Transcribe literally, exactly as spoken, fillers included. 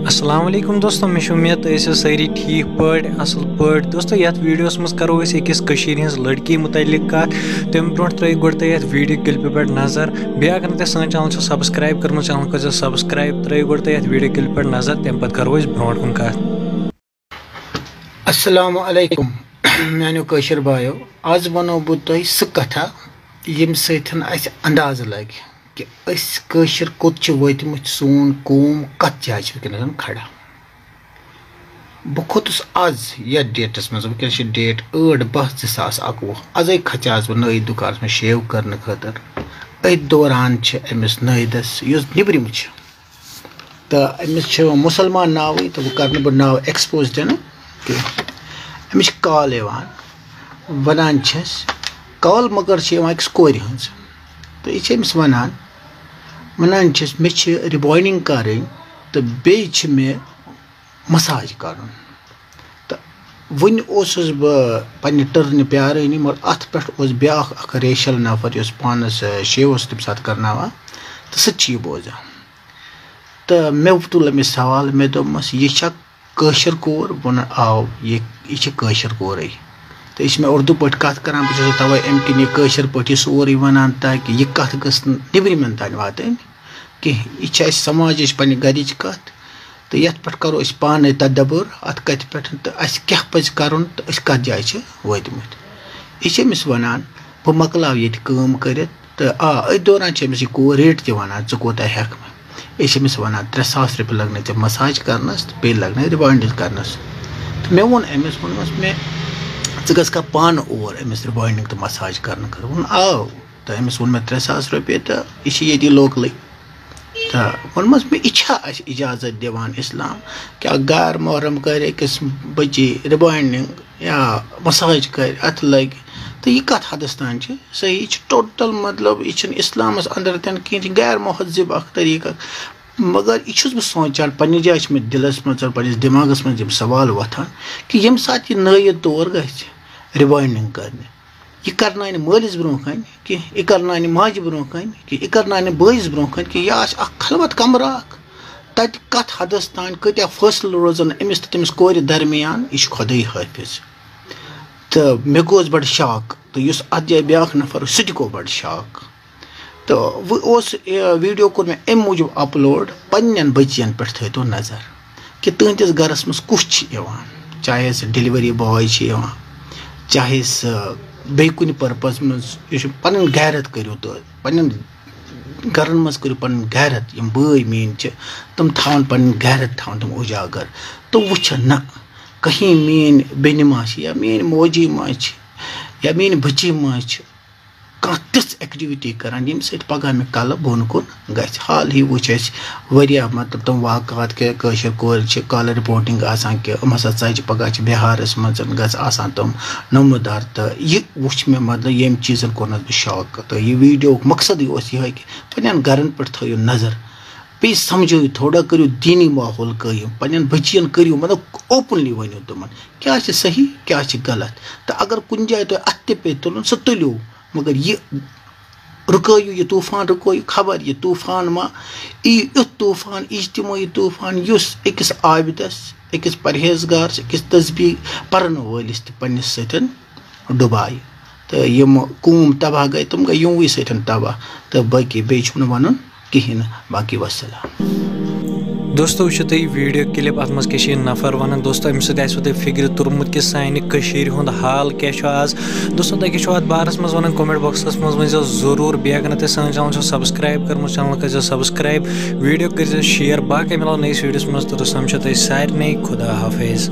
السلام علیکم دوستو، مےٚ چھِ اُمید تُہۍ ٲسِو سٲری ٹھیٖک پٲٹھۍ، اَصٕل پٲٹھۍ۔ دوستو، یَتھ ویٖڈیوَس منٛز کَرو أسۍ أکِس کٔشیٖرِ ہِنٛز لٔڑکی مُتعلِق کَتھ۔ تَمہِ برونٛٹھ ترٛٲیِو گۄڈٕ تُہۍ یَتھ ویٖڈیو کِلپہِ پٮ۪ٹھ نظر۔ بیٚیہِ اگر نہٕ تۄہہِ سٲنۍ چینل چھو سبسکرائب کٔرمٕژ، چینل کٔرزیو سبسکرائب، ترٛٲیِو گۄڈٕ تُہۍ یَتھ ویٖڈیو کِلپہِ پٮ۪ٹھ نظر، تَمہِ پَتہٕ کَرو أسۍ برونٛٹھ کُن کَتھ۔ السلام علیکم میانیو کٲشِر بایو، آز وَنو بہٕ تۄہہِ سُہ کَتھا ییٚمہِ سۭتۍ اَسہِ اندازٕ لَگہِ کہِ أسۍ کٲشِر کوٚت چھِ وٲتمٕتۍ، سون قوم کَتھ جایہِ چھِ وٕنکیٚنَس کھڑا۔ بہٕ کھوٚتُس آز یَتھ ڈیٹَس منٛز، وٕنکیٚنَس چھِ ڈیٹ ٲٹھ باہ زٕ ساس اَکوُہ۔ آزَے کھژیٛاس بہٕ نٲیِد دُکانَس منٛز شیو کَرنہٕ خٲطرٕ۔ أتھۍ دوران چھِ أمِس نٲیِدَس، یُس نیٚبرِم چھِ، تہٕ أمِس چھِ مُسلمان ناوٕے، تہٕ وۄنۍ کَرٕ نہٕ بہٕ ناو ایکسپوز تہِ نہٕ کینٛہہ۔ أمِس چھِ کال یِوان، وَنان چھِس، کال مگر چھِ یِوان أکِس کورِ ہٕنٛز، تہٕ یہِ چھِ أمِس وَنان، وَنان چھِس، مےٚ چھِ ریبوانڈنگ کَرٕنۍ تہٕ بیٚیہِ چھِ مےٚ مساج کَرُن۔ تہٕ وٕنہِ اوسُس بہٕ پنٛنہِ ٹٔرنہِ پیارٲنی، مگر اَتھ پٮ۪ٹھ اوس بیٛاکھ اَکھ ریشَل نفر، یُس پانَس، اَ، شیو اوس تَمہِ ساتہٕ کَرناوان، تہٕ سُہ تہِ چھِ یہِ بوزان۔ تہٕ مےٚ تُل أمِس سوال، مےٚ دوٚپمَس، یہِ چھا کٲشِر کوٗر؟ ووٚنُن، آو، یہِ، یہِ چھِ کٲشِر کوٗرٕے۔ تہٕ یہِ چھِ مےٚ اُردو پٲٹھۍ کَتھ کَران، بہٕ چھُس تَوَے اَمہِ کِنۍ یہِ کٲشِر پٲٹھۍ یہِ سورُے وَنان، تاکہِ یہِ کَتھ گٔژھ نہٕ نیٚبرِمٮ۪ن تام واتٕنۍ کینٛہہ۔ یہِ چھِ اَسہِ سماجٕچ، پنٛنہِ گَرِچ کَتھ، تہٕ یَتھ پٮ۪ٹھ کَرو أسۍ پانَے تدبر، اَتھ کَتھِ پٮ۪ٹھ، تہٕ اَسہِ کیٛاہ پَزِ کَرُن، تہٕ أسۍ کَتھ جایہِ چھِ وٲتمٕتۍ۔ یہِ چھِ أمِس وَنان، بہٕ مۄکلاو ییٚتہِ کٲم کٔرِتھ، تہٕ آ، أتھۍ دوران چھِ أمِس یہِ کوٗر ریٹ تہِ وَنان، ژٕ کوٗتاہ ہٮ۪کھ مےٚ؟ أسۍ چھِ أمِس وَنان، ترٛےٚ ساس رۄپیہِ لَگنَے ژےٚ مساج کَرنَس تہٕ بیٚیہِ لَگنَے ریبانڈِنٛگ کَرنَس۔ تہٕ مےٚ ووٚن أمِس، ووٚنمَس مےٚ، ژٕ گژھ کھا پانہٕ اور أمِس ریبانڈِنٛگ تہٕ مساج کَرنہٕ خٲطرٕ؟ ووٚن، آو۔ تہٕ أمِس ووٚن مےٚ، ترٛےٚ ساس رۄپیہِ، تہٕ یہِ چھِ ییٚتی لوکلٕے۔ تہٕ ووٚنمَس مےٚ، یہِ چھا اَسہِ اِجازت دِوان اِسلام؟ کیٛاہ غیر محرم کَرِ أکِس بٔچی ریبانڈِنٛگ یا مساج کَرِ، اَتھٕ لَگہِ؟ تہٕ یہِ کَتھ حدَس تام چھِ صحیح؟ یہِ چھِ ٹوٹل، مطلب، یہِ چھِنہٕ اِسلامَس اندر تہِ نہٕ کِہیٖنۍ، یہِ چھِ غیر مہذب اَکھ طریٖقہٕ۔ مگر یہِ چھُس بہٕ سونٛچان، پنٛنہِ جایہِ چھِ مےٚ دِلَس منٛز، پنٛنِس دٮ۪ماغَس منٛز یِم سوال وۄتھان کہِ ییٚمہِ ساتہٕ یہِ نٲیِد تور گژھِ ریبانڈِنٛگ کَرنہِ، یہِ کرناونہِ مٲلِس برونٛہہ کنہِ کینٛہہ، یہِ کرناونہِ ماجہِ برونٛہہ کنہِ کینٛہہ، یہِ کرناونہِ بٲیِس برونٛہہ کنہِ کینٛہہ، یا آسہِ اکھ خلوت کمرٕ اکھ۔ تتہِ کتھ حدس تام کۭتیاہ فٲصلہٕ روزن أمِس تہٕ تٔمِس کورِ درمیان، یہِ چھُ خۄداے حٲفظ۔ تہٕ مےٚ گوس بڑٕ شاک، تہٕ یُس اتھ جایہِ بیاکھ نفر اوس، سُہ تہِ گوٚو بڑٕ شاک۔ تہٕ وۄنۍ اوس، یہِ ویٖڈیو کوٚر مےٚ اَمہِ موٗجوٗب اپلوڈ، پننٮ۪ن بٔچین پٮ۪ٹھ تھٲیتو نظر کہِ تُہنٛدِس گرس منٛز کُس چھُ یِوان، چاہے سُہ ڈیلیوری باے چھُ یِوان، چاہے سُہ بیٚیہِ کُنہِ پرپز منٛز، یہِ چھُ پنٕنۍ غیرت کٔرِو تُہۍ، پننٮ۪ن گرن منٛز کٔرِو پنٕنۍ غیرت۔ یِم بٲے میٲنۍ چھِ، تِم تھاون پنٕنۍ غیرت، تھاون تِم اُجاگر، تہٕ وٕچھن نہ کہیں میٲنۍ بیٚنہِ ما چھِ، یا میٲنۍ موجی ما چھِ، یا میٲنۍ بٔچی ما چھِ کانٛہہ تِژھ ایکٹیویٹی کران، ییٚمہِ سۭتۍ پگاہ مےٚ کلہٕ بۄن کُن گژھِ۔ حال ہی وٕچھ اَسہِ واریاہ، مطلب، تِم واقعات کہِ کٲشِر کورِ چھِ کالہٕ رپورٹنگ آسان کہِ یِم ہسا ژَجہِ، پگاہ چھِ بِہارس منٛز گژھِ آسان تِم نمودار۔ تہٕ یہِ وٕچھ مےٚ، مطلب، ییٚمہِ چیٖزن کوٚرنس بہٕ شاک۔ تہٕ یہِ ویٖڈیوُک مقصدٕے اوس یِہوٚے کہِ پننٮ۪ن گرن پٮ۪ٹھ تھٲیِو نظر، بیٚیہِ سمجھٲیِو، تھوڑا کٔرِو دیٖنی ماحول قٲیِم، پننٮ۪ن بٔچین کٔرِو، مطلب، اوپنلی ؤنِو تِمن کیٛاہ چھِ صحیح، کیٛاہ چھِ غلط۔ تہٕ اگر کُنہِ جایہِ تۄہہِ اتھٕ تہِ پیٚیہِ تُلُن، سُہ تُلِو، مگر یہِ رُکٲیِو، یہِ طوٗفان رُکٲیِو۔ خبر یہِ طوٗفان ما یی، یُتھ طوٗفان، اجتمٲعی طوٗفان، یُس أکِس عابدس، أکِس پرہیزگارس، أکِس تسبیح پرن وٲلِس تہِ پننِس سۭتۍ ڈُبایہِ۔ تہٕ یِم قوم تباہ گٔے، تِم گٔے یِموٕے سۭتۍ تباہ۔ تہٕ باقٕے بیٚیہِ چھُم نہٕ وَنُن کِہیٖنۍ نہٕ۔ باقٕے وَسَلام۔ دوستو، وٕچھِو تُہۍ یہِ ویٖڈیو کِلِپ، اَتھ منٛز کیٛاہ چھِ یہِ نفر وَنان۔ دوستو، اَمہِ سۭتۍ آسِوٕ تۄہہِ فِکرِ توٚرمُت کہِ سانہِ کٔشیٖرِ ہُنٛد حال کیٛاہ چھُ آز۔ دوستو، تۄہہِ کیٛاہ چھُو اَتھ بارَس منٛز وَنان؟ کمنٹ باکسَس منٛز ؤنۍزیو ضروٗر۔ بیٚیہِ اگر نہٕ تۄہہِ سٲنۍ چینل چھو سبسکرایب کٔرمٕژ، چینل کٔرۍزیو سبسکرایب، ویٖڈیو کٔرۍزیو شیئر۔ باقٕے مِلو نٔیِس ویٖڈیوَس منٛز، توٚتَس سَمکھو تۄہہِ سارنٕے۔ خدا حافظ۔